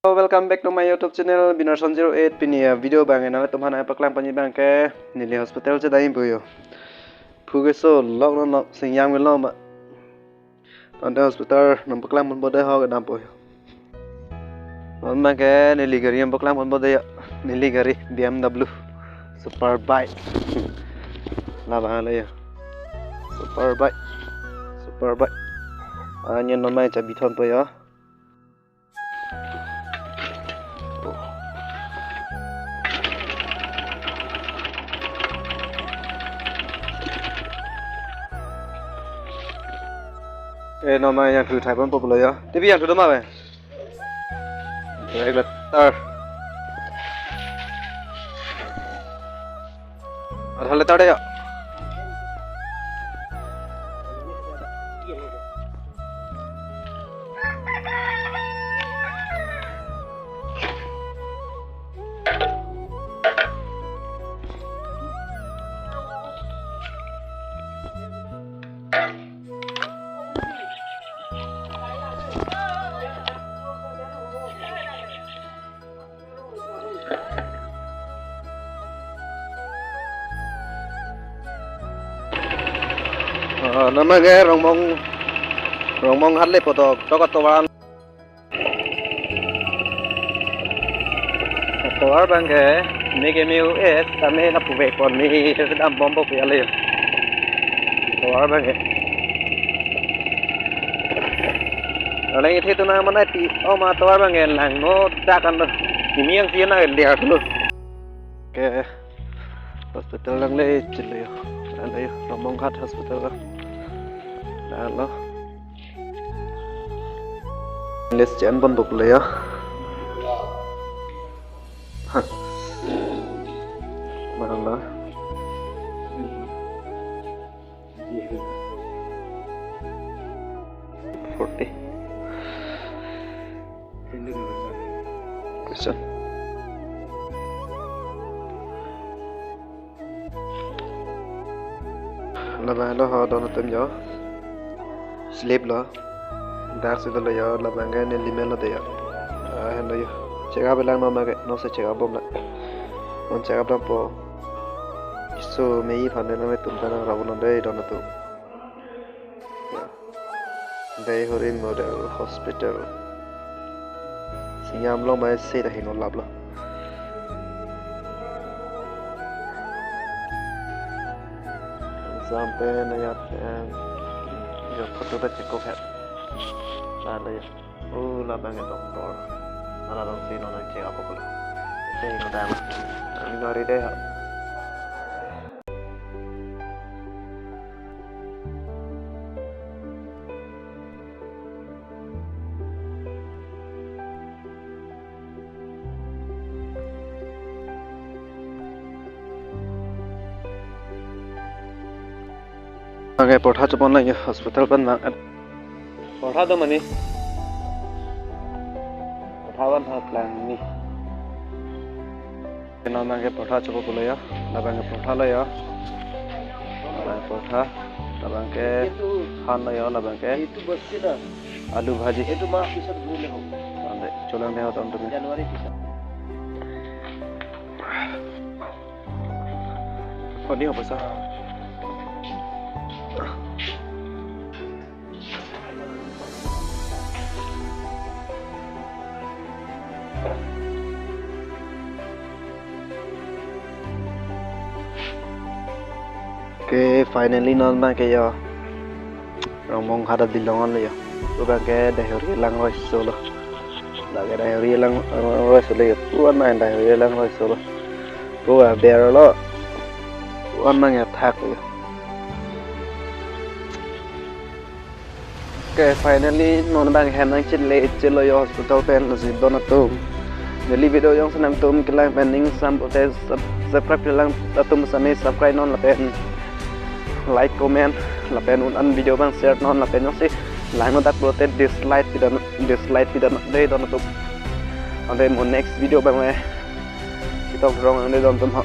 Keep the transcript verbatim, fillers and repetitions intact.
Hello, welcome back to my YouTube channel, Binarson zero eight. Pini avideo abang nanglitum aphan nangpaklang ponji abang ke neli hospital chedampo yo. Phu keso lok non lok, singjam kelong ba. Tangte hospital nangpaklang ponpo dei, ho kedampo yo. Non abang ke neli gari nangpaklang ponpo dei yo. Neli gari B M W Super Bike. Labang lo yo. Super Bike. Super Bike. Anyan non abang chabi thonpo yo. Eh, non abang yang thu thai ponpo pulo yo. T V yang thu do ma be? Direct letter. Ada letter deh ya. Ah, non abang ke Rongmong, Rongmong hat le potok, tok atovar. Atovar abang ke, me ke me U S, tame lapu vek pon me kedam bompo pu ale. Atovar abang ke. Lalang ithe tu nang manai pi, oh ma atovar abang ke langno dak an lo. Kimi yang sih na liar lo. Ke hospital nangle chelo yo. Ano yo, Rongmong hat hospital lo. Dak lo. Let's chen ponpo pulo yo. Hah. Mana lo? Forty. Question. Labang lo ho don atum yo. Sleep lo. Dak si dolo yo, labang ke neli men lo dei yo. Ah, henlo yo. Check up lang non abang ke, non si check up bom la. Non check up dampo. Iso me-i aphan nanglitum ta nangrap non dei don atum. Ya. Deihori Model Hospital. Singjam long bai se ta heno lap lo. Sampai na ya, em, yo photo ta chekok het. Lalu ya. Oh, labang ke doktor. Ala dong si non check up pulo. Saya ingin tahu. Kami ngari deh. Oke, portha chepon lagi hospital pen bang. Portha do mani. Portha ban hat lang ni. Kena abang ke portha chepo pulo yo. Labang ke portha lo yo. Labang ke portha. Labang ke han lo yo. Labang ke এইটো বস্তু না, alu bhaji. এইটো মাহ পিছত ঘূৰিলে হ'ব। Ande, cholang deh hotam tu. January পিছত। Oh, ini apa sih? Okay, finally non abang ke yo Rongmong hat adilong an lo yo. Pu abang ke Deihori lang roi solo. Lake Deihori lang roi solo yo. Pu an abang Deihori lang roi solo. Pu aber lo. Pu an abang ya thak lo yo. Okay, finally non abang hem nangchele chelo yo hospital pen, lasi don atum. Neli video jongsi nangtum kelang pen ning sam pote sub-, subscribe kelang atum sami subscribe non lapen like comment lapen un an video abang share non lapen jongsi langno dak pote dislike pidan, dislike pidan dei don atum. Ante mo next video abang le. Kita rong ang dei don atum ho.